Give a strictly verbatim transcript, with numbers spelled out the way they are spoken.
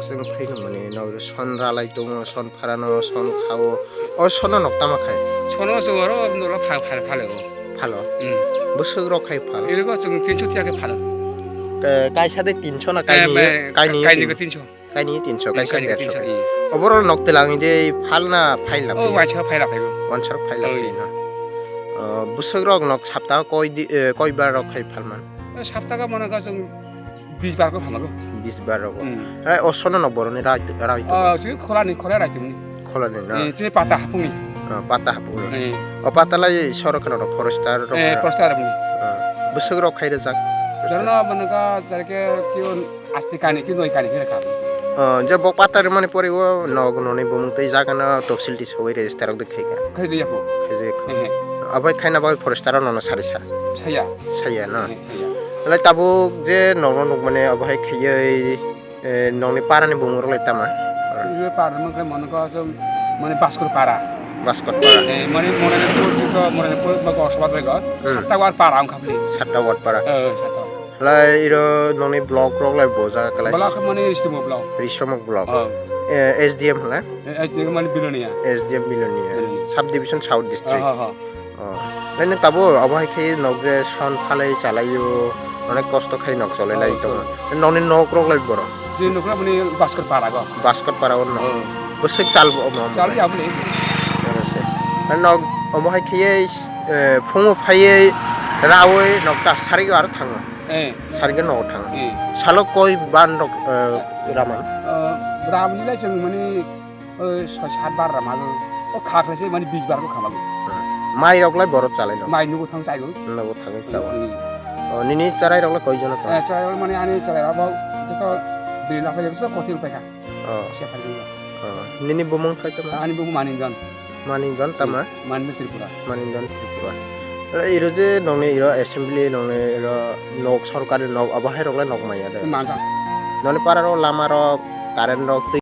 Chwng phaino mani no son ralai tongo, son pharano, son khao. O sono nok tama khai? Sono se oro noro pha-, pha-, phale o. Phalo? Hmm. Bwswk rok khai phal? Iri bo chwng tinso tiya khe phalo. Te kaisa de tinso na Eh, kaini, eh, kaini kaini tin-, ko tinso. Kaini tinso, Eh, kaisa kaini ko derso tinso, khai. Hmm. Oborok nok tilang de phal na phaila Oh, phai? Waisa phaila phai. Waisa phaila Oh, phai iya. Na. Oh, bwswk rok nok sapta koi di, eh, koi bar rok khai phalman? Eh, sapta ka mane ka chwng Bis bar ko phamago. Bis bar rogo. Hmm. Hai, o sono no boroni rai, rai to. Oh, si khola ni, khola rai tumni. Khola ni na? Eh, chini pata hapungni. Oh, pata hapungni. Eh. O pata lai soro khano rok forester rok Eh, na? Forester rok ni. Oh. Bwswk rok khai rwjak? Jorno manaka jarke kyo asti kani, kyo noi kani khe kha. Oh, je bo pata rwmani pore o nog noni bumung tei jaga no toxil di sogwi register rok de khai kha. Khai de yapo. Khai de kha. Eh, eh. Abai khaina bai forester rok no sari sa. Saya. Saya na? Eh, saya. Lai tabuk je nokno nukmani obo hai khaiwi, eh, nokni parani bumung rok lai tama? Ini para mungkin mana kau asal mana Baskur para. Baskur para. Eh, mana mana itu juga mana itu bagus sobat lego. Hmm. Satta war para ang kapli. Satta war para. Eh, satta. Lai iro nokni block rok lai boja kalai. Block mana Ristomuk block. Ristomuk block. Oh. Eh, S D M hala? Eh, S D M mana Bilonia. S D M Bilonia. Bilonia. Subdivision South District. Oh, oh, oh. Oh. Nai nang tabo abo hai khe nok je son phalai chalaio, onek kosto khai nok cholai lai Oh, tongo. Nokni nok rok lai borok. Je nok rok mani Baskor para go. Baskor para o nok. Oh. Bwswk chal bo omo. Chal ya bwle. Oro se. Nok omo hai khe, eh, phungo phaiye rawi nok ta sarigo aro thango. Eh. Sarigo nok thango. Eh. Salo koi ban rok, eh, raman. Eh, ramni lai chwng mani Oi, soi sat bar rama o, o kha khlai se mani bis bar ko khama. Mai rok lai borok chalai no. Mai nugo thang chai go. Nugo thang chai go. Hmm. O, nini charai rok lai koi jona to? Eh, charai rok mani ani charai rok bo joto bini laphai joto kothing pai kha. O. Se thang go. O, nini bumung khai tama? Ani bumung Maninjon. Maninjon tama? Maninjon Tripura. Maninjon Tripura. Iro je nongni iro assembly nongni iro nok sorkari nok abo hai rok lai nok maya de. Mangka. Noni para rok lama rok, current rok, twi